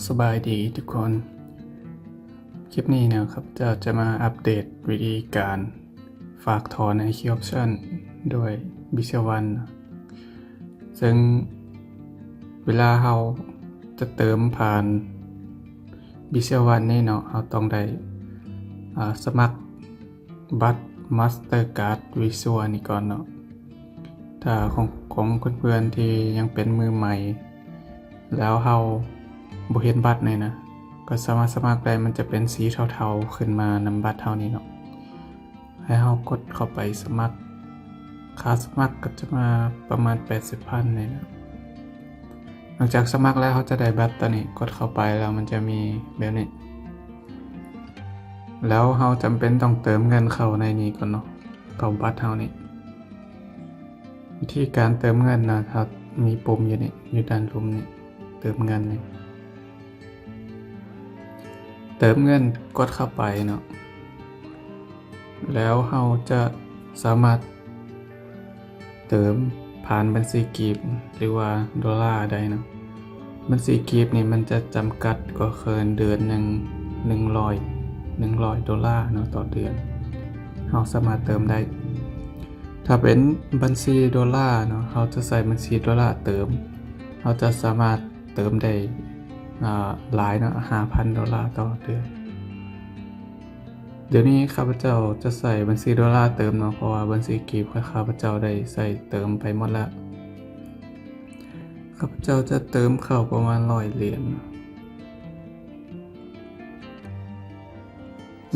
ສະບາຍດີທຸກຄົນ. ຄລິບນີ້ນະ ຂ້າພະເຈົ້າຈະມາອັບເດດວິທີການຝາກຖອນ ໄອຄິວ Option ດ້ວຍ Bitshare One ເຊິ່ງເວລາເຮົາຈະເຕີມຜ່ານ Bitshare One ນີ້ເນາະ ເຮົາຕ້ອງໄດ້ ອາ ສະໝັກ ບັດ Mastercard Visa ນີ້ກ່ອນເນາະ. ຖ້າຂອງ ຂອງເພື່ອນໆທີ່ຍັງເປັນມືໃໝ່ ແລ້ວເຮົາບໍ່ເຫັນບັດນີ້ນະ ກໍສາມາດສະໝັກໄດ້. ມັນຈະເປັນສີເທົາໆຂຶ້ນມານຳບັດເຮົານີ້ເນາະ. ໃຫ້ເຮົາກົດເຂົ້າໄປສະໝັກ. ຄ່າສະໝັກກໍຈະມາປະມານແປດສິບພັນນີ້ນະ. ຫຼັງຈາກສະໝັກແລ້ວ ເຮົາຈະໄດ້ບັດຕົວນີ້. ກົດເຂົ້າໄປແລ້ວມັນຈະມີແບບນີ້. ແລ້ວເຮົາຈຳເປັນຕ້ອງເຕີມເງິນເຂົ້າໃນນີ້ກ່ອນເນາະ, ເຂົ້າບັດເຮົານີ້. ວິທີການເຕີມເງິນນະ, ເຮົາມີປຸ່ມຢູ່ນີ້, ຢູ່ດ້ານລຸ່ມນີ້, ເຕີມເງິນນີ້. ເຕີມເງິນ, ກົດເຂົ້າໄປເນາະ. ແລ້ວເຮົາຈະສາມາດ ເຕີມຜ່ານບັນຊີກີບ ຫຼືວ່າໂດລາໄດ້ເນາະ. ບັນຊີກີບນີ້ມັນຈະຈຳກັດກໍຄືເດືອນໜຶ່ງ ໜຶ່ງຮ້ອຍ ໜຶ່ງຮ້ອຍໂດລາເນາະຕໍ່ເດືອນ, ເຮົາສາມາດເຕີມໄດ້. ຖ້າເປັນບັນຊີໂດລາເນາະ, ເຮົາຈະໃຊ້ບັນຊີໂດລາເຕີມ, ເຮົາຈະສາມາດເຕີມໄດ້ ອາ ຫຼາຍເນາະ, ຫ້າພັນໂດລາຕໍ່ເດືອນ. ດຽວນີ້ຂ້າພະເຈົ້າຈະໃຊ້ບັນຊີໂດລາເຕີມເນາະ, ເພາະວ່າບັນຊີກີບຂ້າພະເຈົ້າໄດ້ໃຊ້ເຕີມໄປໝົດແລ້ວ. ຂ້າພະເຈົ້າຈະເຕີມເຂົ້າປະມານຮ້ອຍຫຼຽນ.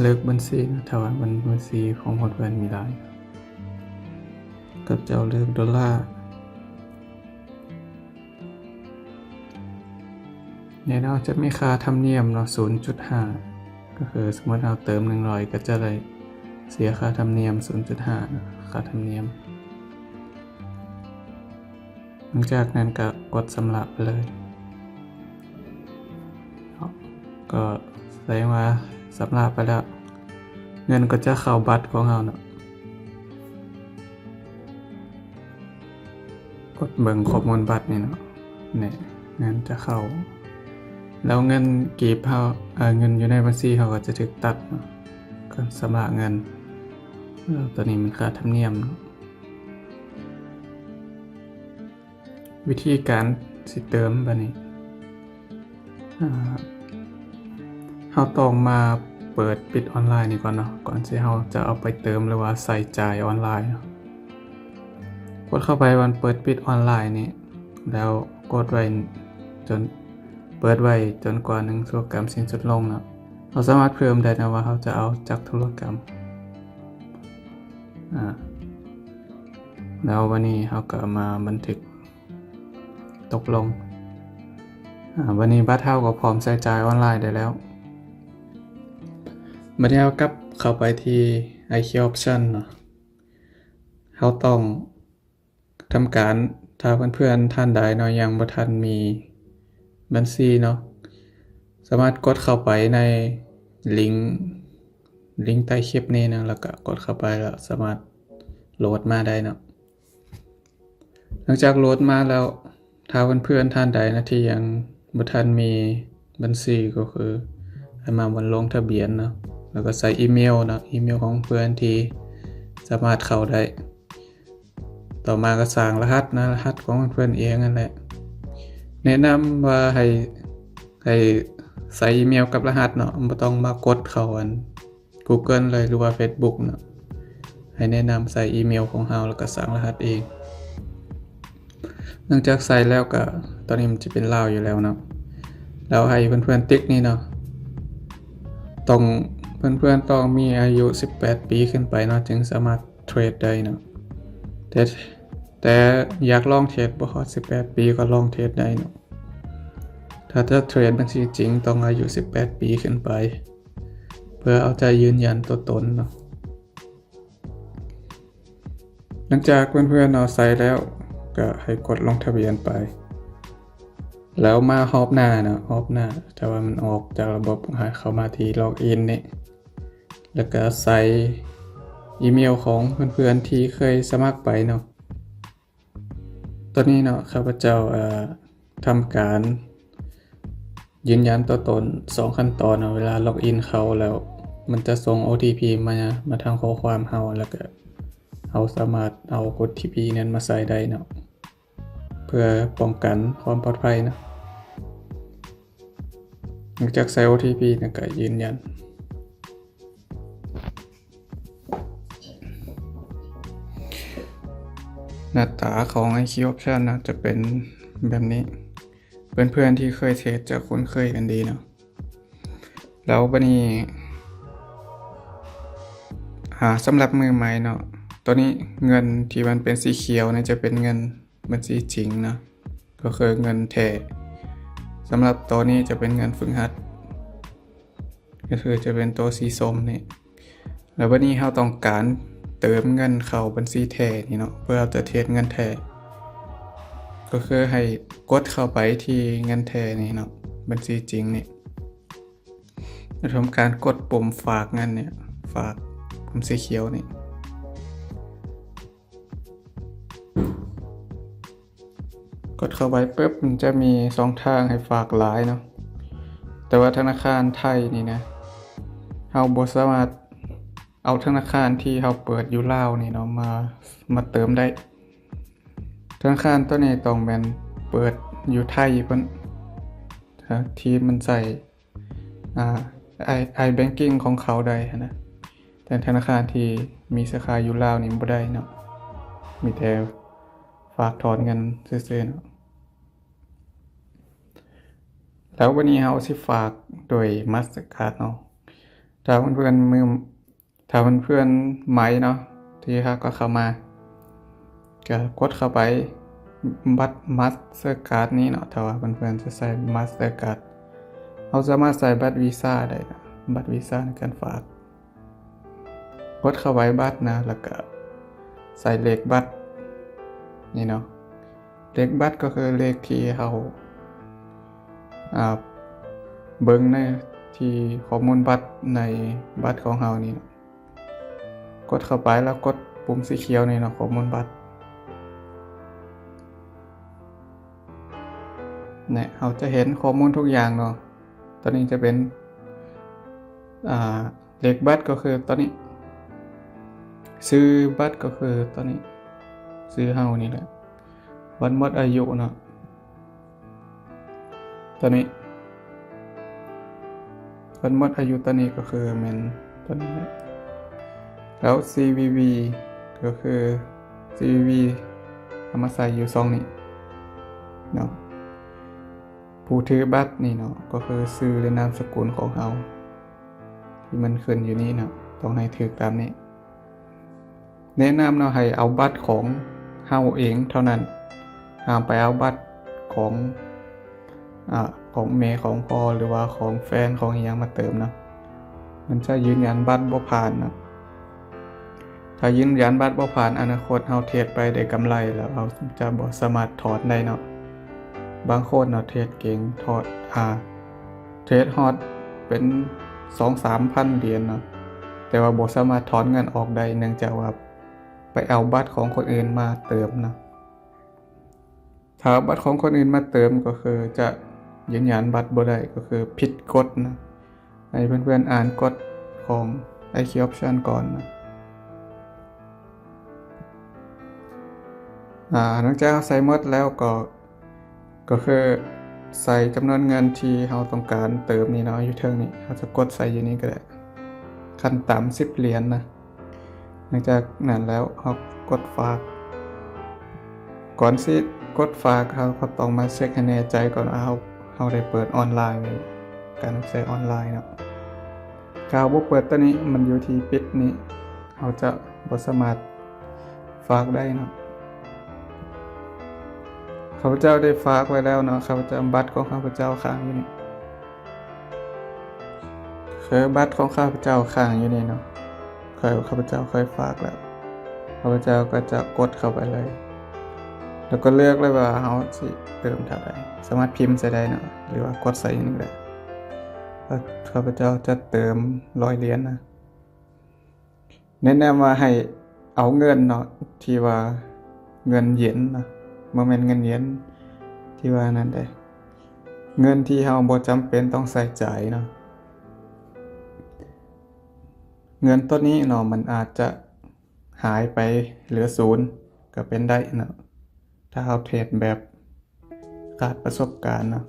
ເລືອກບັນຊີນະ, ຖ້າວ່າບັນ ບັນຊີຂອງເພື່ອນມີຫຼາຍ. ຂ້າພະເຈົ້າເລືອກໂດລາ. ແນ່ນອນຈະມີຄ່າທຳນຽມເນາະ ສູນຈຸດຫ້າ ກໍຄືສົມມຸດເຮົາເຕີມໜຶ່ງຮ້ອຍ ກໍຈະໄດ້ເສຍຄ່າທຳນຽມສູນຈຸດຫ້າ ຄ່າທຳນຽມ. ຫຼັງຈາກນັ້ນກໍກົດຊຳລະໄປເລີຍ. ກໍສະແດງວ່າຊຳລະໄປແລ້ວ, ເງິນກໍຈະເຂົ້າບັດຂອງເຮົາເນາະ. ກົດເບິ່ງຂໍ້ມູນບັດນີ້ເນາະ, ນີ້ ເງິນຈະເຂົ້າ. ແລ້ວເງິນກີບເຮົາ ເອີ ເງິນຢູ່ໃນບັນຊີເຮົາກໍຈະຖືກຕັດເນາະ, ການຊຳລະເງິນ. ແລ້ວຕົວນີ້ແມ່ນຄ່າທຳນຽມເນາະ. ວິທີການຊິເຕີມບາດນີ້ ອາ ເຮົາຕ້ອງມາເປີດປິດອອນລາຍນີ້ກ່ອນເນາະ, ກ່ອນທີ່ເຮົາຈະເອົາໄປເຕີມ ຫຼືວ່າໃຊ້ຈ່າຍອອນລາຍເນາະ. ກົດເຂົ້າໄປວັນເປີດປິດອອນລາຍນີ້ ແລ້ວກົດໄວ້ຈົນ ເປີດໄວ້ຈົນກວ່າໜຶ່ງທຸລະກຳສິ້ນສຸດລົງເນາະ. ເຮົາສາມາດເພີ່ມໄດ້ນະວ່າເຮົາຈະເອົາຈັກທຸລະກຳ. ອາ ແລ້ວບາດນີ້ເຮົາກໍມາບັນທຶກຕົກລົງ. ອາ ບາດນີ້ບັດເຮົາກໍພ້ອມໃຊ້ຈ່າຍອອນລາຍໄດ້ແລ້ວ. ບາດນີ້ເຮົາກັບເຂົ້າໄປທີ່ ໄອຄິວ Option ເນາະ. ເຮົາຕ້ອງ ທຳການ ຖ້າເພື່ອນໆທ່ານໃດເນາະ ຍັງບໍ່ທັນມີບັນຊີເນາະ ສາມາດກົດເຂົ້າໄປໃນລິງ ລິງໃຕ້ຄລິບນີ້ເນາະ ແລ້ວກະກົດເຂົ້າໄປ ແລ້ວສາມາດໂຫຼດມາໄດ້ເນາະ. ຫຼັງຈາກໂຫຼດມາແລ້ວ ຖ້າເພື່ອນໆທ່ານໃດນະທີ່ຍັງບໍ່ທັນມີບັນຊີ ກໍຄືໃຫ້ມາວັນລົງທະບຽນເນາະ ແລ້ວກໍໃສ່ອີເມວເນາະ ອີເມວຂອງເພື່ອນທີ່ສາມາດເຂົ້າໄດ້. ຕໍ່ມາກໍສ້າງລະຫັດນະ ລະຫັດຂອງເພື່ອນເອງນັ້ນແຫຼະ. ແນະນຳວ່າໃຫ້ ໃຫ້ໃສ່ອີເມວກັບລະຫັດເນາະ ບໍ່ຕ້ອງມາກົດເຂົ້າອັນ Google ເລີຍ ຫຼືວ່າ Facebook ເນາະ. ໃຫ້ແນະນຳໃສ່ອີເມວຂອງເຮົາ ແລ້ວກໍສ້າງລະຫັດເອງ. ຫຼັງຈາກໃສ່ແລ້ວກໍ ຕອນນີ້ມັນຈະເປັນລາວຢູ່ແລ້ວເນາະ. ແລ້ວໃຫ້ເພື່ອນໆຕິກນີ້ເນາະ ຕ້ອງ ເພື່ອນໆຕ້ອງມີອາຍຸສິບແປດປີຂຶ້ນໄປເນາະ ຈຶ່ງສາມາດເທຣດໄດ້ເນາະ. ແຕ່ ແຕ່ຢາກລອງເທຣດບໍ່ຮອດສິບແປດປີກໍລອງເທຣດໄດ້ເນາະ. ຖ້າຈະເທຣດບັນຊີຈິງ ຕ້ອງອາຍຸສິບແປດປີຂຶ້ນໄປ ເພື່ອເອົາໃຈຢືນຢັນຕົວຕົນເນາະ. ຫຼັງຈາກເພື່ອນໆເນາະໃສ່ແລ້ວ ກໍໃຫ້ກົດລົງທະບຽນໄປ. ແລ້ວມາຮອບໜ້າເນາະ ຮອບໜ້າ ຖ້າວ່າມັນອອກຈາກລະບົບ ໃຫ້ເຂົ້າມາທີ່ Login ນີ້ ແລ້ວກໍໃສ່ອີເມວຂອງເພື່ອນໆທີ່ເຄີຍສະໝັກໄປເນາະ. ຕອນນີ້ເນາະ ຂ້າພະເຈົ້າ ເອີ ທຳການ ຢືນຢັນຕົວຕົນສອງຂັ້ນຕອນເນາະ. ເວລາລັອກອິນເຂົ້າແລ້ວ ມັນຈະສົ່ງໂອທີພີມາ ມາທາງຂໍ້ຄວາມເຮົາ ແລ້ວກະເຮົາສາມາດເອົາໂອທີພີນັ້ນມາໃສ່ໄດ້ເນາະ ເພື່ອປ້ອງກັນຄວາມປອດໄພເນາະ. ຫຼັງຈາກໃສ່ໂອທີພີແລ້ວກະຢືນຢັນ. ໜ້າຕາຂອງ IQ Option ນະ ຈະເປັນແບບນີ້. ເພື່ອນໆທີ່ເຄີຍເທຣດຈະຄຸ້ນເຄີຍກັນດີເນາະ. ແລ້ວບາດນີ້ ອາ ສຳລັບມືໃໝ່ເນາະ, ໂຕນີ້ເງິນທີ່ມັນເປັນສີຂຽວນີ້ຈະເປັນເງິນບັນຊີຈິງເນາະ, ກໍຄືເງິນແທ້. ສຳລັບໂຕນີ້ຈະເປັນເງິນຝຶກຫັດ ກໍຄືຈະເປັນໂຕສີສົ້ມນີ້. ແລ້ວບາດນີ້ເຮົາຕ້ອງການເຕີມເງິນເຂົ້າບັນຊີແທ້ນີ້ເນາະ ເພື່ອເຮົາຈະເທຣດເງິນແທ້ ກໍຄືໃຫ້ກົດເຂົ້າໄປທີ່ເງິນແທ້ນີ້ເນາະ ບັນຊີຈິງນີ້. ແລ້ວທຳການກົດປຸ່ມຝາກເງິນນີ້ ຝາກ ປຸ່ມສີຂຽວນີ້. ກົດເຂົ້າໄປປຶບ ມັນຈະມີຊ່ອງທາງໃຫ້ຝາກຫຼາຍເນາະ, ແຕ່ວ່າທະນາຄານໄທນີ້ນະ ເຮົາບໍ່ສາມາດເອົາທະນາຄານທີ່ເຮົາເປີດຢູ່ລາວນີ້ເນາະ ມາ ມາເຕີມໄດ້. ທະນາຄານໂຕນີ້ຕ້ອງແມ່ນເປີດຢູ່ໄທພຸ້ນ ທີ່ມັນໃຊ້ ອາ ໄອ iBanking ຂອງເຂົາໄດ້ຫັ້ນນະ, ແຕ່ທະນາຄານທີ່ມີສາຂາຢູ່ລາວນີ້ບໍ່ໄດ້ເນາະ, ມີແຕ່ຝາກຖອນເງິນຊື່ໆເນາະ. ແລ້ວບາດນີ້ເຮົາຊິຝາກໂດຍ Mastercard ເນາະ. ຖ້າເພື່ອນໆມື ຖ້າເພື່ອນໆໃໝ່ເນາະ ທີ່ຫາກໍເຂົ້າມາ ກໍກົດເຂົ້າໄປບັດ Mastercard ນີ້ເນາະ. ຖ້າວ່າເພື່ອນໆຈະໃຊ້ Mastercard ເຮົາສາມາດໃຊ້ບັດ Visa ໄດ້ນະ, ບັດ Visa ໃນການຝາກ. ກົດເຂົ້າໄວ້ບັດນະ ແລ້ວກະໃສ່ເລກບັດນີ້ເນາະ. ເລກບັດກໍຄືເລກທີ່ເຮົາ ອາ ເບິ່ງໃນທີ່ຂໍ້ມູນບັດໃນບັດຂອງເຮົານີ້ເນາະ. ກົດເຂົ້າໄປແລ້ວກົດປຸ່ມສີຂຽວນີ້ເນາະ ຂໍ້ມູນບັດ. ແນະ ເຮົາຈະເຫັນຂໍ້ມູນທຸກຢ່າງເນາະ. ໂຕນີ້ຈະເປັນ ອາ ເລກບັດກໍຄືໂຕນີ້, ຊື່ບັດກໍຄືໂຕນີ້ ຊື່ເຮົານີ້ແຫຼະ. ວັນໝົດອາຍຸເນາະ ໂຕນີ້ ວັນໝົດອາຍຸໂຕນີ້ກໍຄືແມ່ນໂຕນີ້ແຫຼະ. ແລ້ວ CVV ກໍຄື CVV ເອົາມາໃສ່ຢູ່ຊ່ອງນີ້ເນາະ. ຜູ້ຖືບັດນີ້ເນາະ ກໍຄືຊື່ ແລະ ນາມສະກຸນຂອງເຮົາ ທີ່ມັນຂຶ້ນຢູ່ນີ້ເນາະ, ຕ້ອງໃຫ້ຖືກຕາມນີ້. ແນະນຳເນາະ ໃຫ້ເອົາບັດຂອງເຮົາເອງເທົ່ານັ້ນ, ຫ້າມໄປເອົາບັດຂອງ ອາ ຂອງແມ່ ຂອງພໍ່ ຫຼືວ່າຂອງແຟນ ຂອງອີ່ຫຍັງມາເຕີມເນາະ. ມັນຈະຢືນຢັນບັດບໍ່ຜ່ານເນາະ. ຖ້າຢືນຢັນບັດບໍ່ຜ່ານ ອະນາຄົດເຮົາເທຣດໄປໄດ້ກຳໄລແລ້ວ ເຮົາຈະບໍ່ສາມາດຖອນໄດ້ເນາະ. ບາງຄົນເນາະ ເທຣດເກັ່ງ ຖອນ ອາ ເທຣດຮອດເປັນສອງສາມພັນຫຼຽນເນາະ, ແຕ່ວ່າບໍ່ສາມາດຖອນເງິນອອກໄດ້ ເນື່ອງຈາກວ່າໄປເອົາບັດຂອງຄົນອື່ນມາເຕີມເນາະ. ຖ້າເອົາບັດຂອງຄົນອື່ນມາເຕີມ ກໍຄືຈະຢືນຢັນບັດບໍ່ໄດ້ ກໍຄືຜິດກົດນະ. ໃຫ້ເພື່ອນໆອ່ານກົດຂອງ IQ Option ກ່ອນນະ. ອາ ຫຼັງຈາກເຮົາໃສ່ໝົດແລ້ວກໍ ກໍຄືໃສ່ຈຳນວນເງິນທີ່ເຮົາຕ້ອງການເຕີມນີ້ເນາະ, ຢູ່ເທິງນີ້ ເຮົາຈະກົດໃສ່ຢູ່ນີ້ກໍໄດ້, ຂັ້ນຕ່ຳສິບຫຼຽນນະ. ຫຼັງຈາກນັ້ນແລ້ວເຮົາກົດຝາກ. ກ່ອນຊິກົດຝາກ ເຮົາກໍຕ້ອງມາເຊັກໃຫ້ແນ່ໃຈກ່ອນວ່າເຮົາ ເຮົາໄດ້ເປີດອອນລາຍໄວ້, ການນຳໃຊ້ອອນລາຍເນາະ. ຖ້າເຮົາບໍ່ເປີດໂຕນີ້ ມັນຢູ່ທີ່ປິດນີ້ ເຮົາຈະບໍ່ສາມາດຝາກໄດ້ເນາະ. ຂ້າພະເຈົ້າໄດ້ຝາກໄວ້ແລ້ວເນາະ, ຂ້າພະເຈົ້າ ບັດຂອງຂ້າພະເຈົ້າຄ້າງຢູ່ນີ້. ຄືບັດຂອງຂ້າພະເຈົ້າຄ້າງຢູ່ນີ້ເນາະ, ເຄີຍ ຂ້າພະເຈົ້າເຄີຍຝາກແລ້ວ, ຂ້າພະເຈົ້າກໍຈະກົດເຂົ້າໄປເລີຍ ແລ້ວກໍເລືອກເລີຍວ່າເຮົາຊິເຕີມເທົ່າໃດ, ສາມາດພິມໃສ່ໄດ້ເນາະ ຫຼືວ່າກົດໃສ່ນີ້ກໍໄດ້. ຂ້າພະເຈົ້າຈະເຕີມຮ້ອຍຫຼຽນນະ. ແນະນຳວ່າໃຫ້ເອົາເງິນເນາະ ທີ່ວ່າເງິນເຢັນເນາະ, ບໍ່ແມ່ນເງິນເຢັນທີ່ວ່ານັ້ນເດ້. ເງິນທີ່ເຮົາບໍ່ຈຳເປັນຕ້ອງໃຊ້ຈ່າຍເນາະ. ເງິນໂຕນີ້ເນາະ ມັນອາດຈະຫາຍໄປເຫຼືອສູນກໍເປັນໄດ້ເນາະ ຖ້າເຮົາເທຣດແບບຂາດປະສົບການເນາະ.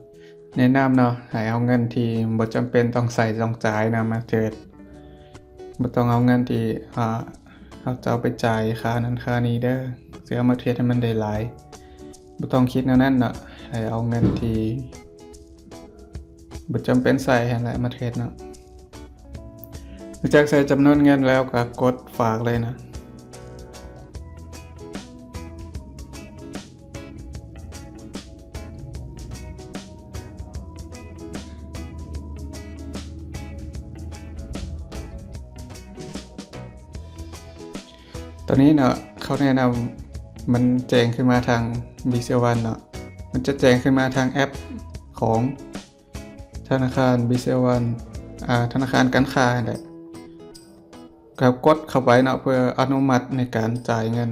ແນະນຳເນາະ ໃຫ້ເອົາເງິນທີ່ບໍ່ຈຳເປັນຕ້ອງໃຊ້ຕ້ອງຈ່າຍນະມາເທຣດ. ບໍ່ຕ້ອງເອົາເງິນທີ່ ອ່າ ເຮົາຈະເອົາໄປຈ່າຍຄ່ານັ້ນຄ່ານີ້ເດີ ຊິເອົາມາເທຣດໃຫ້ມັນໄດ້ຫຼາຍ. ບໍ່ຕ້ອງຄິດແນວນັ້ນເນາະ ໃຫ້ເອົາເງິນທີ່ບໍ່ຈຳເປັນໃຊ້ຫັ້ນແຫຼະມາເທຣດເນາະ. ຫຼັງຈາກໃສ່ຈຳນວນເງິນແລ້ວກໍກົດຝາກເລີຍນະ. ຕອນນີ້ເນາະ ເຂົາແນະນຳ ມັນແຈ້ງຂຶ້ນມາທາງ BCEL One ເນາະ ມັນຈະແຈ້ງຂຶ້ນມາທາງແອັບຂອງ ທະນາຄານ BCEL One ອາ ທະນາຄານການຄ້າຫັ້ນແຫຼະ ກໍກົດເຂົ້າໄປເນາະ ເພື່ອອະນຸມັດໃນການຈ່າຍເງິນ.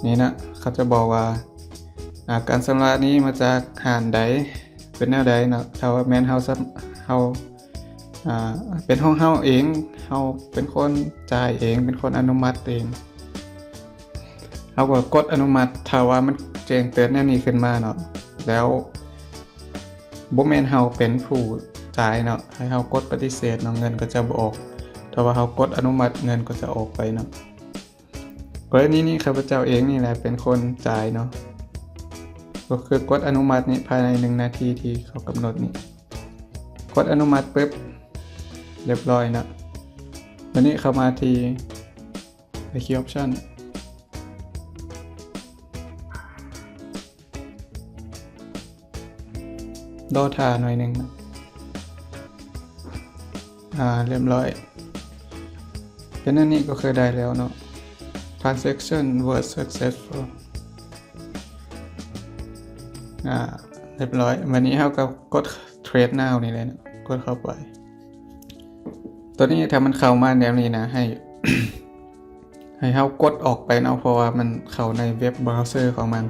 ນີ້ນະ ເຂົາຈະບອກວ່າ ອາ ການຊຳລະນີ້ມາຈາກຮ້ານໃດ ເປັນແນວໃດເນາະ. ຖ້າວ່າແມ່ນເຮົາ ເຮົາ ອາ ເປັນຂອງເຮົາເອງ ເຮົາເປັນຄົນຈ່າຍເອງ ເປັນຄົນອະນຸມັດເອງ ເຮົາກໍກົດອະນຸມັດ. ຖ້າວ່າມັນແຈ້ງເຕືອນແນວນີ້ຂຶ້ນມາເນາະ ແລ້ວບໍ່ແມ່ນເຮົາເປັນຜູ້ຈ່າຍເນາະ ໃຫ້ເຮົາກົດປະຕິເສດເນາະ ເງິນກໍຈະບໍ່ອອກ. ຖ້າວ່າເຮົາກົດອະນຸມັດ ເງິນກໍຈະອອກໄປເນາະ. ກໍລະນີນີ້ ຂ້າພະເຈົ້າເອງນີ້ແຫຼະເປັນຄົນຈ່າຍເນາະ ກໍຄືກົດອະນຸມັດນີ້ ພາຍໃນໜຶ່ງນາທີທີ່ເຂົາກຳນົດນີ້ ກົດອະນຸມັດປຶບ ຮຽບຮ້ອຍເນາະ. ບາດນີ້ເຂົ້າມາທີ່ Liquid Option ລໍຖ້າໜ້ອຍໜຶ່ງນະ. ອາ ຮຽບຮ້ອຍ ເປັນອັນນີ້ກໍຄືໄດ້ແລ້ວເນາະ. Transaction was successful. ອາ ຮຽບຮ້ອຍ. ບາດນີ້ເຮົາກໍກົດ Trade Now ນີ້ແຫຼະເນາະ ກົດເຂົ້າໄປ. ຕົວນີ້ຖ້າມັນເຂົ້າມາແນວນີ້ນະ ໃຫ້ ໃຫ້ເຮົາກົດອອກໄປເນາະ ເພາະວ່າມັນເຂົ້າໃນເວັບເບຣາວເຊີຂອງມັນ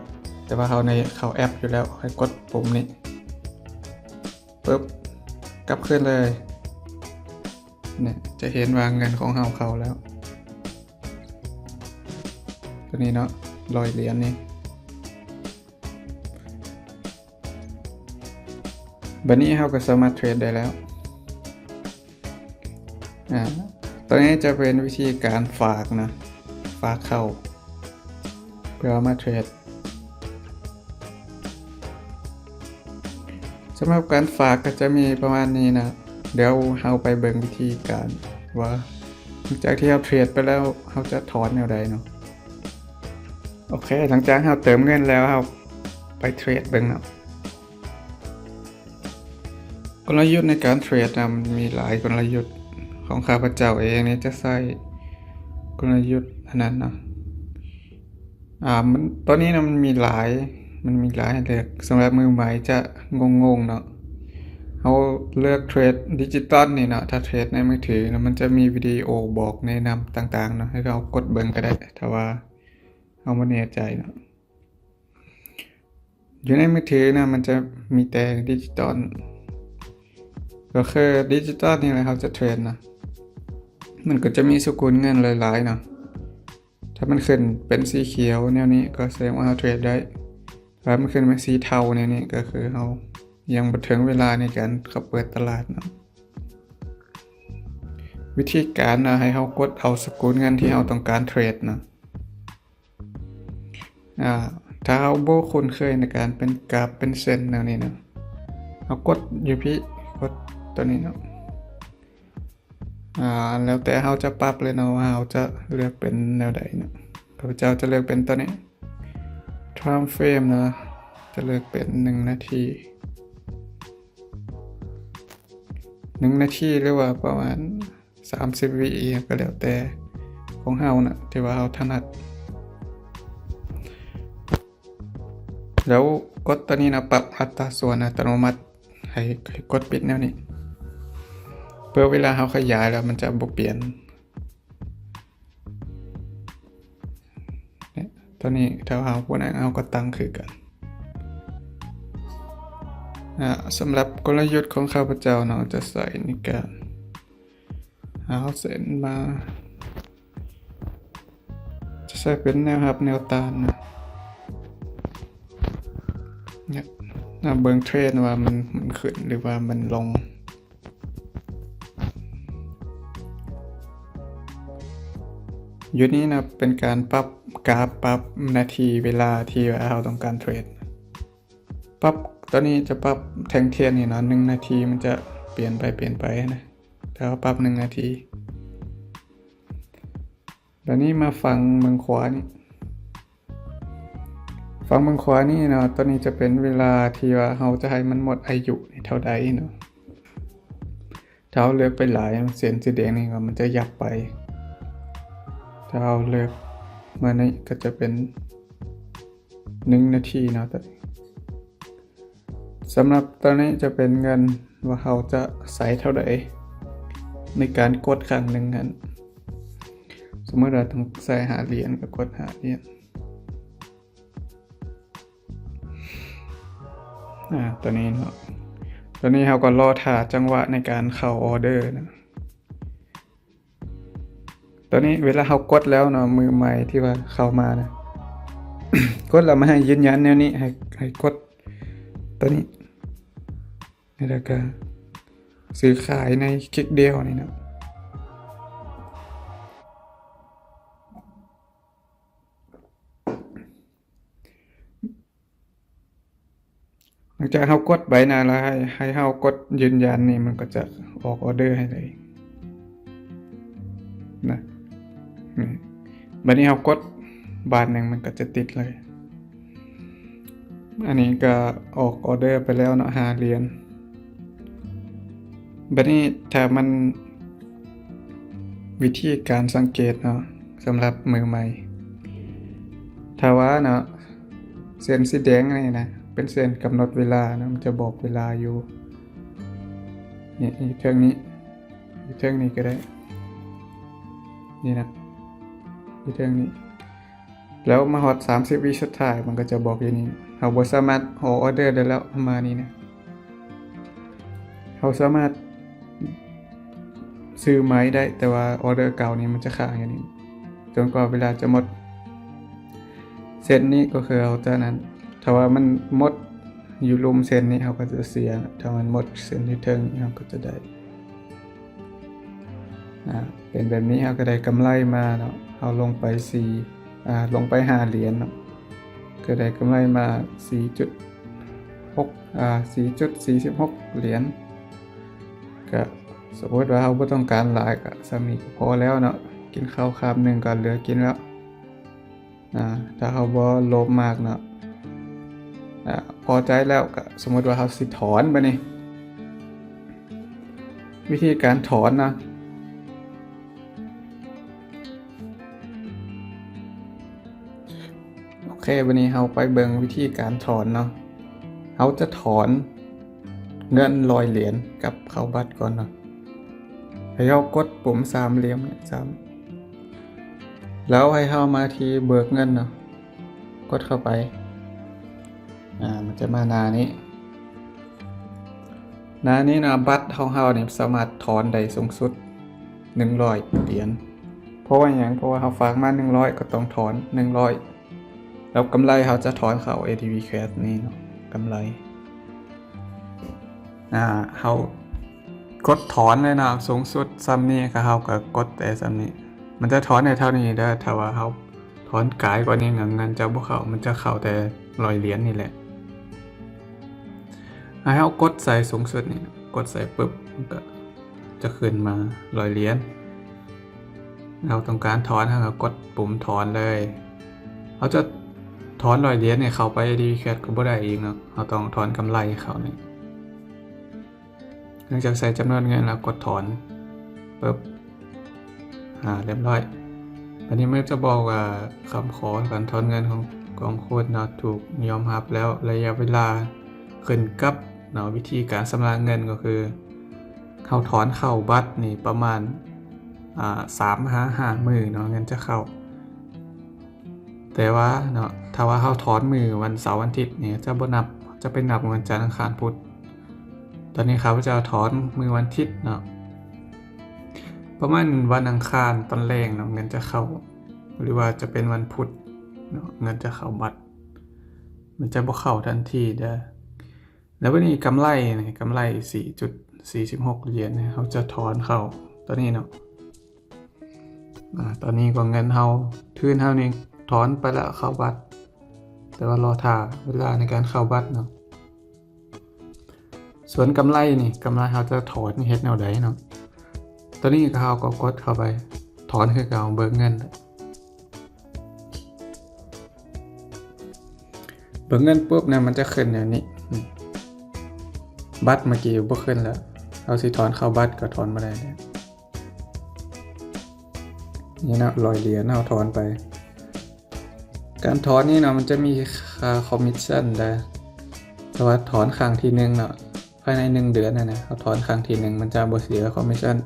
ແຕ່ວ່າເຮົາໃນເຂົ້າແອັບຢູ່ແລ້ວ ໃຫ້ກົດປຸ່ມນີ້ ປຶບ ກັບຄືນເລີຍ. ນີ້ຈະເຫັນວ່າເງິນຂອງເຮົາເຂົ້າແລ້ວ ຕົວນີ້ເນາະ ຮ້ອຍຫຼຽນນີ້. ບາດນີ້ເຮົາກໍສາມາດເທຣດໄດ້ແລ້ວ. ອາ ຕົວນີ້ຈະເປັນວິທີການຝາກນະ ຝາກເຂົ້າ ເພື່ອເອົາມາເທຣດ. ສຳລັບການຝາກກໍຈະມີປະມານນີ້ນະ. ດຽວເຮົາໄປເບິ່ງວິທີການວ່າ ຫຼັງຈາກທີ່ເຮົາເທຣດໄປແລ້ວ ເຮົາຈະຖອນແນວໃດເນາະ. ໂອເຄ ຫຼັງຈາກເຮົາເຕີມເງິນແລ້ວ ເຮົາໄປເທຣດເບິ່ງເນາະ. ກົນລະຍຸດໃນການເທຣດນະ ມັນມີຫຼາຍກົນລະຍຸດ. ຂອງຂ້າພະເຈົ້າເອງນີ້ຈະໃຊ້ກົນລະຍຸດອັນນັ້ນເນາະ. ອາ ມັນ ຕອນນີ້ນະ ມັນມີຫຼາຍ ມັນມີຫຼາຍໃຫ້ເລືອກ. ສຳລັບມືໃໝ່ຈະງົງໆເນາະ ເຮົາເລືອກເທຣດດິຈິຕອນນີ້ເນາະ. ຖ້າເທຣດໃນມືຖືນະ ມັນຈະມີວິດີໂອບອກແນະນຳຕ່າງໆເນາະ ໃຫ້ເຮົາກົດເບິ່ງກໍໄດ້ ຖ້າວ່າເຮົາບໍ່ແນ່ໃຈເນາະ. ຢູ່ໃນມືຖືນະ ມັນຈະມີແຕ່ດິຈິຕອນ ກໍຄືດິຈິຕອນນີ້ແຫຼະ ເຮົາຈະເທຣດນະ. ມັນກໍຈະມີສະກຸນເງິນຫຼາຍໆເນາະ. ຖ້າມັນຂຶ້ນເປັນສີຂຽວແນວນີ້ ກໍສະແດງວ່າເຮົາເທຣດໄດ້. ຖ້າມັນຂຶ້ນເປັນສີເທົາແນວນີ້ ກໍຄືເຮົາຍັງບໍ່ເຖິງເວລາໃນການເຂົ້າເປີດຕະຫຼາດເນາະ. ວິທີການນະ ໃຫ້ເຮົາກົດເອົາສະກຸນເງິນທີ່ເຮົາຕ້ອງການເທຣດນະ. ອາ ຖ້າເຮົາບໍ່ຄຸ້ນເຄີຍໃນການເປັນກາບເປັນເສັ້ນແນວນີ້ເນາະ ເຮົາກົດຢູ່ພີ້ ກົດຕົວນີ້ເນາະ. ອາ ແລ້ວແຕ່ເຮົາຈະປັບເລີຍເນາະ ວ່າເຮົາຈະເລືອກເປັນແນວໃດເນາະ. ຂ້າພະເຈົ້າຈະເລືອກເປັນຕົວນີ້ Time Frame ເນາະ ຈະເລືອກເປັນໜຶ່ງນາທີ ໜຶ່ງນາທີ ຫຼືວ່າປະມານ ສາມສິບວິອີ່ຫຍັງກໍແລ້ວແຕ່ຂອງເຮົານະ ທີ່ວ່າເຮົາຖະໜັດ. ແລ້ວກົດຕົວນີ້ນະ ປັບອັດຕາສ່ວນອັດຕະໂນມັດ ໃຫ້ ໃຫ້ກົດປິດແນວນີ້ ເພື່ອເວລາເຮົາຂະຫຍາຍແລ້ວມັນຈະບໍ່ປ່ຽນ. ຕົວນີ້ຖ້າເຮົາບໍ່ນັ້ນ ເຮົາກໍຕັ້ງຄືກັນ. ອາ ສຳລັບກົນລະຍຸດຂອງຂ້າພະເຈົ້າເນາະ ຈະໃຊ້ໃນການເອົາເສັ້ນມາ ຈະໃຊ້ເປັນແນວຮັບແນວຕ້ານນະ ເບິ່ງເທຣນວ່າມັນ ມັນຂຶ້ນ ຫຼືວ່າມັນລົງ. ຢູ່ນີ້ນະ ເປັນການປັບກາຟ ປັບນາທີເວລາທີ່ວ່າເຮົາຕ້ອງການເທຣດ. ປັບ ຕອນນີ້ຈະປັບແທ່ງທຽນນີ້ເນາະ ໜຶ່ງນາທີມັນຈະປ່ຽນໄປ ປ່ຽນໄປນະ ຖ້າເຮົາປັບໜຶ່ງນາທີ. ບາດນີ້ມາຝັ່ງເບື້ອງຂວານີ້ ຝັ່ງເບື້ອງຂວານີ້ເນາະ ຕອນນີ້ຈະເປັນເວລາທີ່ວ່າເຮົາຈະໃຫ້ມັນໝົດອາຍຸນີ້ເທົ່າໃດເນາະ. ຖ້າເຮົາເລືອກໄປຫຼາຍ ເສັ້ນສີແດງນີ້ກໍມັນຈະຫຍັບໄປ. ຖ້າເຮົາເລືອກມານີ້ກໍຈະເປັນໜຶ່ງນາທີເນາະ. ສຳລັບຕອນນີ້ຈະເປັນເງິນວ່າເຮົາຈະໃຊ້ເທົ່າໃດໃນການກົດຄັ້ງໜຶ່ງຫັ້ນ. ສົມມຸດວ່າຕ້ອງໃຊ້ຫ້າຫຼຽນ ກໍກົດຫ້າຫຼຽນ. ອາ ຕົວນີ້ເນາະ ຕົວນີ້ເຮົາກໍລໍຖ້າຈັງຫວະໃນການເຂົ້າອໍເດີນະ. ຕົວນີ້ເວລາເຮົາກົດແລ້ວເນາະ ມືໃໝ່ທີ່ວ່າເຂົ້າມານະ ກົດແລ້ວມັນໃຫ້ຢືນຢັນແນວນີ້ ໃຫ້ ໃຫ້ກົດຕົວນີ້ ແລ້ວກໍຊື້ຂາຍໃນຄລິກດຽວນີ້ເນາະ. ຫຼັງຈາກເຮົາກົດໃບໜ້າແລ້ວ ໃຫ້ ໃຫ້ເຮົາກົດຢືນຢັນນີ້ ມັນກໍຈະອອກອໍເດີໃຫ້ເລີຍນະ. ນີ້ ບາດນີ້ເຮົາກົດບາດໜຶ່ງ ມັນກໍຈະຕິດເລີຍ. ອັນນີ້ກໍອອກອໍເດີໄປແລ້ວເນາະ ຫ້າຫຼຽນ. ບາດນີ້ຖ້າມັນ ວິທີການສັງເກດເນາະ ສຳລັບມືໃໝ່ ຖ້າວ່າເນາະ ເສັ້ນສີແດງນີ້ນະ ເປັນເສັ້ນກຳນົດເວລາເນາະ ມັນຈະບອກເວລາຢູ່ ນີ້ ຢູ່ເທິງນີ້ ຢູ່ເທິງນີ້ກໍໄດ້ ນີ້ນະ ຢູ່ເທິງນີ້. ແລ້ວມາຮອດສາມສິບວິສຸດທ້າຍ ມັນກໍຈະບອກຢູ່ນີ້ ເຮົາບໍ່ສາມາດອອກອໍເດີໄດ້ແລ້ວ ປະມານນີ້ນະ. ເຮົາສາມາດຊື້ໃໝ່ໄດ້ ແຕ່ວ່າອໍເດີເກົ່ານີ້ມັນຈະຄ້າງຢູ່ນີ້ ຈົນກວ່າເວລາຈະໝົດ. ເສັ້ນນີ້ກໍຄືເຮົາຈະນັ້ນ ຖ້າວ່າມັນໝົດຢູ່ລຸ່ມເສັ້ນນີ້ ເຮົາກໍຈະເສຍ ຖ້າມັນໝົດເສັ້ນຢູ່ເທິງນີ້ ເຮົາກໍຈະໄດ້. ອາ ເປັນແບບນີ້ ເຮົາກໍໄດ້ກຳໄລມາເນາະ ເຮົາລົງໄປສີ່ ອາ ລົງໄປຫ້າຫຼຽນເນາະ ກໍໄດ້ກຳໄລມາສີ່ຈຸດຫົກ ອາ ສີ່ຈຸດສີ່ສິບຫົກຫຼຽນ. ກໍສົມມຸດວ່າເຮົາບໍ່ຕ້ອງການຫຼາຍ ກໍສ່ຳນີ້ກໍພໍແລ້ວເນາະ ກິນເຂົ້າຄາບໜຶ່ງກໍເຫຼືອກິນແລ້ວ. ອາ ຖ້າເຮົາບໍ່ໂລບມາກເນາະ ອາ ພໍໃຈແລ້ວກໍສົມມຸດວ່າເຮົາຊິຖອນບາດນີ້ ວິທີການຖອນເນາະ. ໂອເຄ ບາດນີ້ເຮົາໄປເບິ່ງວິທີການຖອນເນາະ. ເຮົາຈະຖອນເງິນຮ້ອຍຫຼຽນກັບເຂົ້າບັດກ່ອນເນາະ. ໃຫ້ເຮົາກົດປຸ່ມສາມຫຼ່ຽມນີ້ ສາມ ແລ້ວໃຫ້ເຮົາມາທີ່ເບີກເງິນເນາະ ກົດເຂົ້າໄປ ອາ ມັນຈະມາໜ້ານີ້ ໜ້ານີ້ນະ. ບັດຂອງເຮົານີ້ສາມາດຖອນໄດ້ສູງສຸດໜຶ່ງຮ້ອຍຫຼຽນ. ເພາະວ່າຫຍັງ? ເພາະວ່າເຮົາຝາກມາໜຶ່ງຮ້ອຍ ກໍຕ້ອງຖອນໜຶ່ງຮ້ອຍ ແລ້ວກຳໄລເຮົາຈະຖອນເຂົ້າ ເອທີວີ Cash ນີ້ເນາະ ກຳໄລ. ອາ ເຮົາກົດຖອນເລີຍເນາະ ສູງສຸດສ່ຳນີ້ ກໍເຮົາກໍກົດແຕ່ສ່ຳນີ້ ມັນຈະຖອນໄດ້ເທົ່ານີ້ເດີ. ຖ້າວ່າເຮົາຖອນກາຍກວ່ານີ້ນະ ເງິນຈະບໍ່ເຂົ້າ ມັນຈະເຂົ້າແຕ່ຮ້ອຍຫຼຽນນີ້ແຫຼະ. ໃຫ້ເຮົາກົດໃສ່ສູງສຸດນີ້ ກົດໃສ່ປຶບ ມັນກໍຈະຂຶ້ນມາຮ້ອຍຫຼຽນ. ເຮົາຕ້ອງການຖອນ ເຮົາກໍກົດປຸ່ມຖອນເລີຍ. ເຮົາຈະຖອນຮ້ອຍຫຼຽນນີ້ເຂົ້າໄປ ເອທີວີ Cash ກໍບໍ່ໄດ້ອີກເນາະ ເຮົາຕ້ອງຖອນກຳໄລເຂົ້ານີ້. ຫຼັງຈາກໃສ່ຈຳນວນເງິນແລ້ວ ກົດຖອນປຶບ ອາ ຮຽບຮ້ອຍ. ບາດນີ້ມັນຈະບອກວ່າ ຄຳຂໍການຖອນເງິນຂອງ ຂອງຄຸນເນາະ ຖືກຍອມຮັບແລ້ວ. ໄລຍະເວລາຂຶ້ນກັບເນາະ ວິທີການຊຳລະເງິນກໍຄື ເຮົາຖອນເຂົ້າບັດນີ້ປະມານ ອາ ສາມຫາຫ້າມື້ເນາະ ເງິນຈະເຂົ້າ. ແຕ່ວ່າເນາະ ຖ້າວ່າເຮົາຖອນມື້ວັນເສົາວັນທິດນີ້ ຈະບໍ່ນັບ ຈະໄປນັບວັນຈັນ ອັງຄານ ພຸດ. ຕອນນີ້ຂ້າພະເຈົ້າຖອນມື້ວັນທິດເນາະ ປະມານວັນອັງຄານຕອນແລງເນາະ ເງິນຈະເຂົ້າ ຫຼືວ່າຈະເປັນວັນພຸດເນາະ ເງິນຈະເຂົ້າບັດ ມັນຈະບໍ່ເຂົ້າທັນທີເດີ້. ແລ້ວບັດນີ້ກຳໄລນີ້ ກຳໄລສີ່ຈຸດສີ່ສິບຫົກຫຼຽນນີ້ ເຮົາຈະຖອນເຂົ້າຕອນນີ້ເນາະ ອາ ຕອນນີ້ກໍເງິນເຮົາ ທຶນເຮົານີ້ຖອນໄປແລ້ວ ເຂົ້າບັດ ແຕ່ວ່າລໍຖ້າເວລາໃນການເຂົ້າບັດເນາະ. ສ່ວນກຳໄລນີ້ ກຳໄລເຮົາຈະຖອນເຮັດແນວໃດເນາະ? ຕອນນີ້ເຮົາກໍກົດເຂົ້າໄປ ຖອນຄືເກົ່າ ເບິ່ງເງິນ ເບິ່ງເງິນປຸບນະ ມັນຈະຂຶ້ນແນວນີ້ ບັດເມື່ອກີ້ບໍ່ຂຶ້ນແລ້ວ ເຮົາຊິຖອນເຂົ້າບັດກໍຖອນບໍ່ໄດ້ແລ້ວ ນີ້ເນາະ ຮ້ອຍຫຼຽນເຮົາຖອນໄປ. ການຖອນນີ້ເນາະ ມັນຈະມີຄ່າຄອມມິດຊັນເດີ້ ແຕ່ວ່າຖອນຄັ້ງທີໜຶ່ງເນາະ ພາຍໃນໜຶ່ງເດືອນຫັ້ນນະ ເຮົາຖອນຄັ້ງທີໜຶ່ງ ມັນຈະບໍ່ເສຍຄອມມິດຊັນ.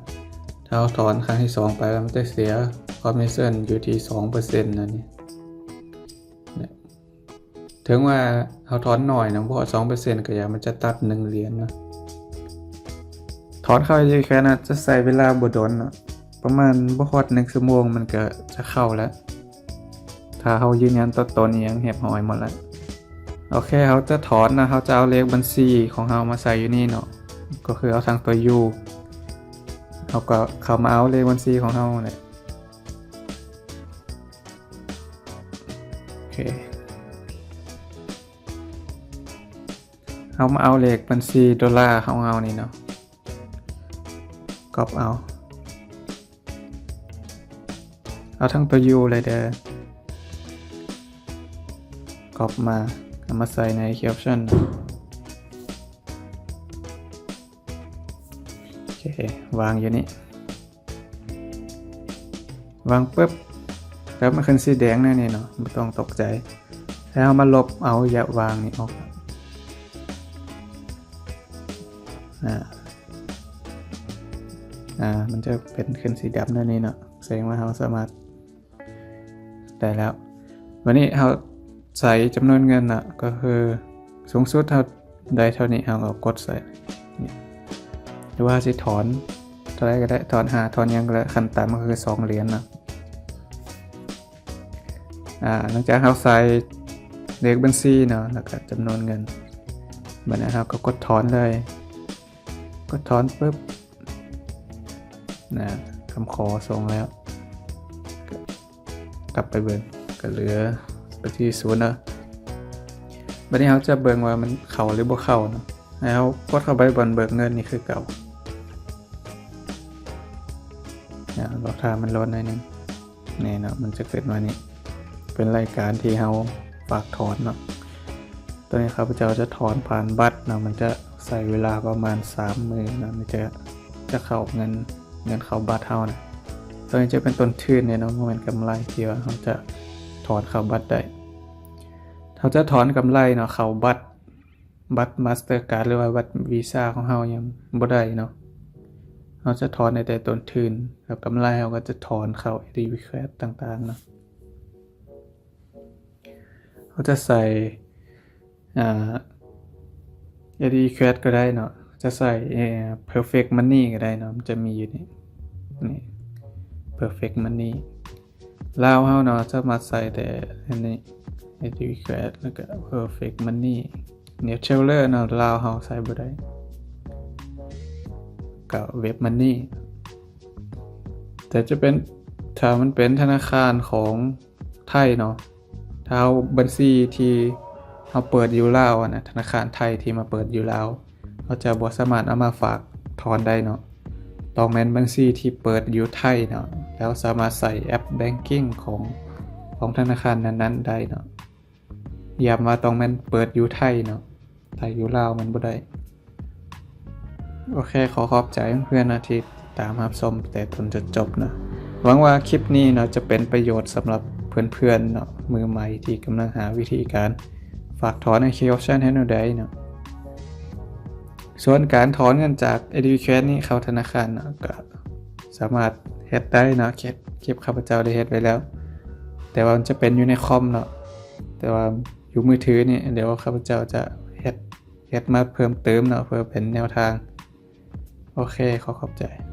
ຖ້າເຮົາຖອນຄັ້ງທີສອງໄປແລ້ວ ມັນຈະເສຍຄອມມິດຊັນຢູ່ທີ່ສອງເປີເຊັນນັ້ນນີ້. ເຖິງວ່າເຮົາຖອນໜ້ອຍນະ ບໍ່ຮອດສອງເປີເຊັນກໍຢ່າ ມັນຈະຕັດໜຶ່ງຫຼຽນເນາະ. ຖອນເຂົ້າ Ethereum ນະ ຈະໃຊ້ເວລາບໍ່ດົນເນາະ ປະມານບໍ່ຮອດໜຶ່ງຊົ່ວໂມງ ມັນກໍຈະເຂົ້າແລ້ວ ຖ້າເຮົາຢືນຢັນຕົວຕົນອີ່ຫຍັງຮຽບຮ້ອຍໝົດແລ້ວ. ໂອເຄ ເຮົາຈະຖອນນະ ເຮົາຈະເອົາເລກບັນຊີຂອງເຮົາມາໃສ່ຢູ່ນີ້ເນາະ ກໍຄືເອົາທັງຕົວ U ເຮົາກໍເຂົ້າມາເອົາເລກບັນຊີຂອງເຮົາແຫຼະ. ໂອເຄ ເຮົາມາເອົາເລກບັນຊີໂດລາຂອງເຮົານີ້ເນາະ ກັອບເອົາ ເອົາທັງຕົວ U ເລີຍເດີ້ ກັອບມາ ເອົາມາໃສ່ໃນ Ethereum ໂອເຄ ວາງຢູ່ນີ້ ວາງປຶບ ແລ້ວມັນຂຶ້ນສີແດງແນວນີ້ເນາະ ບໍ່ຕ້ອງຕົກໃຈ ແລ້ວເຮົາມາລົບເອົາ ຢ່າວາງນີ້ອອກ ອາ ອາ ມັນຈະເປັນຂຶ້ນສີດຳແນວນີ້ເນາະ ສະແດງວ່າເຮົາສາມາດ ໄດ້ແລ້ວ ບາດນີ້ເຮົາໃສ່ຈຳນວນເງິນນະ ກໍຄືສູງສຸດເຮົາໄດ້ເທົ່ານີ້ ເຮົາກໍກົດໃສ່ນີ້ ຫຼືວ່າຊິຖອນເທົ່າໃດກໍໄດ້ ຖອນຫ້າ ຖອນຫຍັງກໍໄດ້ ຂັ້ນຕ່ຳກໍຄືສອງຫຼຽນນະ. ອາ ຫຼັງຈາກເຮົາໃສ່ເລກບັນຊີເນາະ ແລ້ວກໍຈຳນວນເງິນ ບາດນີ້ເຮົາກໍກົດຖອນເລີຍ ກົດຖອນປຶບ ນະ ຄຳຂໍສົ່ງແລ້ວ ກັບໄປເບິ່ງ ກໍເຫຼືອໄປທີ່ສູນເນາະ. ບາດນີ້ເຮົາຈະເບິ່ງວ່າມັນເຂົ້າຫຼືບໍ່ເຂົ້າເນາະ ໃຫ້ເຮົາກົດເຂົ້າໄປບ່ອນເບີກເງິນນີ້ຄືເກົ່າ ນະ ລໍຖ້າມັນໂຫຼດໜ້ອຍໜຶ່ງ. ນີ້ເນາະ ມັນຈະຂຶ້ນມານີ້ ເປັນລາຍການທີ່ເຮົາຝາກຖອນເນາະ. ຕອນນີ້ຂ້າພະເຈົ້າຈະຖອນຜ່ານບັດເນາະ ມັນຈະໃຊ້ເວລາປະມານສາມມື້ເນາະ ມັນຈະ ຈະເຂົ້າເງິນ ເງິນເຂົ້າບັດເຮົານະ. ໂຕນີ້ຈະເປັນຕົ້ນທຶນເດ້ເນາະ ບໍ່ແມ່ນກຳໄລທີ່ວ່າເຮົາຈະຖອນເຂົ້າບັດໄດ້. ເຮົາຈະຖອນກຳໄລເນາະ ເຂົ້າບັດ ບັດ Mastercard ຫຼືວ່າບັດ Visa ຂອງເຮົາຍັງບໍ່ໄດ້ເນາະ ເຮົາຈະຖອນໄດ້ແຕ່ຕົ້ນທຶນ ແລ້ວກຳໄລເຮົາກໍຈະຖອນເຂົ້າ Ethereum ຕ່າງໆເນາະ. ເຮົາຈະໃສ່ ອ່າ Ethereum ກໍໄດ້ເນາະ ຈະໃສ່ ເອີ Perfect Money ກໍໄດ້ເນາະ ມັນຈະມີຢູ່ນີ້ ນີ້ Perfect Money ລາວເຮົາເນາະ ສາມາດໃສ່ແຕ່ອັນນີ້ Ethereum ແລ້ວກໍ Perfect Money. ແນວ Teller ເນາະ ລາວເຮົາໃສ່ບໍ່ໄດ້ ກໍ Web Money ແຕ່ຈະເປັນ ຖ້າມັນເປັນທະນາຄານຂອງໄທເນາະ ຖ້າເຮົາ ບັນຊີທີ່ເຮົາເປີດຢູ່ລາວຫັ້ນນະ ທະນາຄານໄທທີ່ມາເປີດຢູ່ລາວ ເຮົາຈະບໍ່ສາມາດເອົາມາຝາກຖອນໄດ້ເນາະ ຕ້ອງແມ່ນບັນຊີທີ່ເປີດຢູ່ໄທເນາະ ແລ້ວສາມາດໃຊ້ແອັບ Banking ຂອງ ຂອງທະນາຄານນັ້ນໆໄດ້ເນາະ. ຢ້ຳວ່າຕ້ອງແມ່ນເປີດຢູ່ໄທເນາະ ຖ້າຢູ່ລາວມັນບໍ່ໄດ້. ໂອເຄ ຂໍຂອບໃຈເພື່ອນໆເນາະທີ່ຕິດຕາມຮັບຊົມແຕ່ຕົ້ນຈົນຈົບເນາະ. ຫວັງວ່າຄລິບນີ້ເນາະຈະເປັນປະໂຫຍດສຳລັບເພື່ອນໆເນາະ ມືໃໝ່ທີ່ກຳລັງຫາວິທີການຝາກຖອນ Ethereum ເຮັດແນວໃດເນາະ. ສ່ວນການຖອນເງິນຈາກ Ethereum ນີ້ເຂົ້າທະນາຄານເນາະ ກໍສາມາດເຮັດໄດ້ເນາະ ຄລິບ ຄລິບຂ້າພະເຈົ້າໄດ້ເຮັດໄວ້ແລ້ວ ແຕ່ວ່າມັນຈະເປັນຢູ່ໃນຄອມເນາະ ແຕ່ວ່າຢູ່ມືຖືນີ້ ດຽວຂ້າພະເຈົ້າຈະເຮັດ ເຮັດມາເພີ່ມເຕີມເນາະ ເພື່ອເປັນແນວທາງ. ໂອເຄ ຂໍຂອບໃຈ.